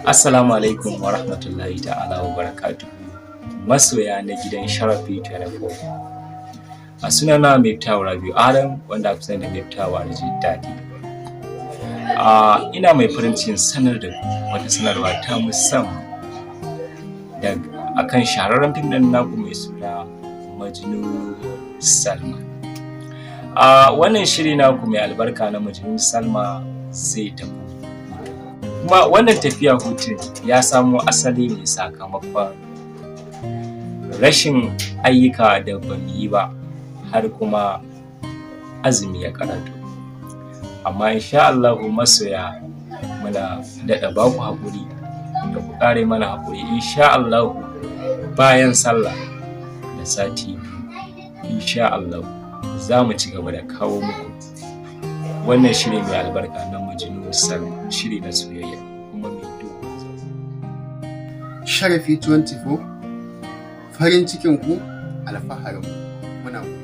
Assalamu alaikum wa rahmatullahi ta'ala wa barakatuhu. Masoya na gidan Sharafi 24. A sunana Miftahu Rabiu Adam, wanda aka sani da Miftahu RG Daddy. Ina mai farin cikin sanar da ku wata sanarwa ta musamman da akan shahararren fim ɗin naku mai suna Majnun Salma. Wannan shiri naku mai albarka na Majnun Salma zai tafi, kuma wannan tafiya hutun ya samo asali ne sakamakon rashin ayyuka da ba mu yi ba har kuma azumi ya karato. Amma insha Allahu, masoya, muna daɗa ba ku haƙuri da ku ƙara mana haƙuri. Insha Allahu, bayan sallah da sati 2, insha Allahu, za mu ci gaba da kawo muku wannan shiri mai albarka na Majnun Salma, shiri na soyayya kuma mai dogon zango. Sharafi 24, farin cikin ku alfaharin muna godiya.